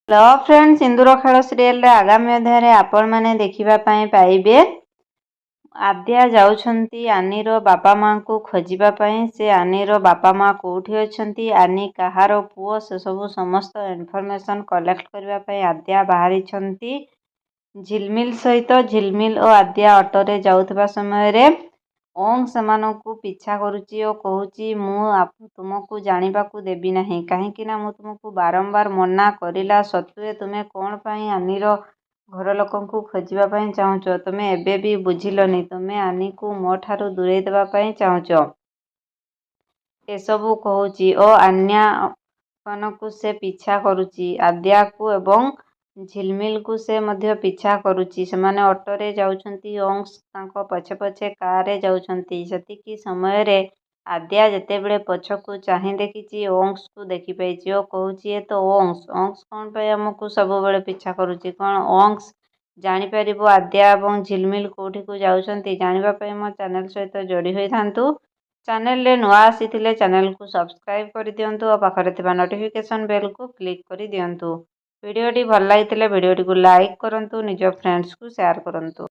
Hello friend, ସିନ୍ଦୁର ଖେଳ ସିରିଏଲର ଆଗାମୀ ଅଧ୍ୟାୟରେ ଆପଣମାନେ ଦେଖିବା ପାଇଁ ପାଇବେ, ଆଦ୍ୟା ଯାଉଛନ୍ତି ଆନିର ବାପା ମାଆଙ୍କୁ ଖୋଜିବା ପାଇଁ। ସେ ଆନିର ବାପା ମାଆ କେଉଁଠି ଅଛନ୍ତି, ଆନି କାହାର ପୁଅ, ସେସବୁ ସମସ୍ତ ଇନଫର୍ମେସନ୍ କଲେକ୍ଟ କରିବା ପାଇଁ ଆଦ୍ୟା ବାହାରିଛନ୍ତି ଝିଲମିଲ ସହିତ। ଝିଲମିଲ ଓ ଆଦ୍ୟା ଅଟୋରେ ଯାଉଥିବା ସମୟରେ ଓଁ ସେମାନଙ୍କୁ ପିଛା କରୁଛି ଓ କହୁଛି, "ମୁଁ ତୁମକୁ ଜାଣିବାକୁ ଦେବି ନାହିଁ। କାହିଁକିନା ମୁଁ ତୁମକୁ ବାରମ୍ବାର ମନା କରିଲା ସତ୍ତ୍ୱେ ତୁମେ କ'ଣ ପାଇଁ ଆନିର ଘର ଲୋକଙ୍କୁ ଖୋଜିବା ପାଇଁ ଚାହୁଁଛ? ତୁମେ ଏବେ ବି ବୁଝିଲନି? ତୁମେ ଆନିକୁ ମୋ ଠାରୁ ଦୂରେଇ ଦେବା ପାଇଁ ଚାହୁଁଛ।" ଏସବୁ କହୁଛି ଓ ଅନ୍ୟମାନଙ୍କୁ ସେ ପିଛା କରୁଛି। ଆଦ୍ୟାକୁ ଏବଂ ଝିଲମିଲକୁ ସେ ମଧ୍ୟ ପିଛା କରୁଛି। ସେମାନେ ଅଟୋରେ ଯାଉଛନ୍ତି, ଓଂଶ ତାଙ୍କ ପଛେ ପଛେ କାରରେ ଯାଉଛନ୍ତି। ସେତିକି ସମୟରେ ଆଦ୍ୟା ଯେତେବେଳେ ପଛକୁ ଚାହିଁ ଦେଖିଛି, ଓଂଶକୁ ଦେଖିପାଇଛି ଓ କହୁଛି, "ଏ ତ ଓଂଶ! ଓଂଶ କ'ଣ ପାଇଁ ଆମକୁ ସବୁବେଳେ ପିଛା କରୁଛି? କ'ଣ ଓଂଶ ଜାଣିପାରିବ ଆଦ୍ୟା ଏବଂ ଝିଲମିଲ କେଉଁଠିକୁ ଯାଉଛନ୍ତି?" ଜାଣିବା ପାଇଁ ମୋ ଚ୍ୟାନେଲ ସହିତ ଯୋଡ଼ି ହୋଇଥାନ୍ତୁ। ଚ୍ୟାନେଲରେ ନୂଆ ଆସିଥିଲେ ଚ୍ୟାନେଲକୁ ସବସ୍କ୍ରାଇବ୍ କରିଦିଅନ୍ତୁ ଓ ପାଖରେ ଥିବା ନୋଟିଫିକେସନ୍ ବେଲ୍କୁ କ୍ଲିକ୍ କରିଦିଅନ୍ତୁ। ଭିଡ଼ିଓଟି ଭଲ ଲାଗିଥିଲେ ଭିଡ଼ିଓଟିକୁ ଲାଇକ୍ କରନ୍ତୁ, ନିଜ ଫ୍ରେଣ୍ଡସ୍କୁ ସେୟାର କରନ୍ତୁ।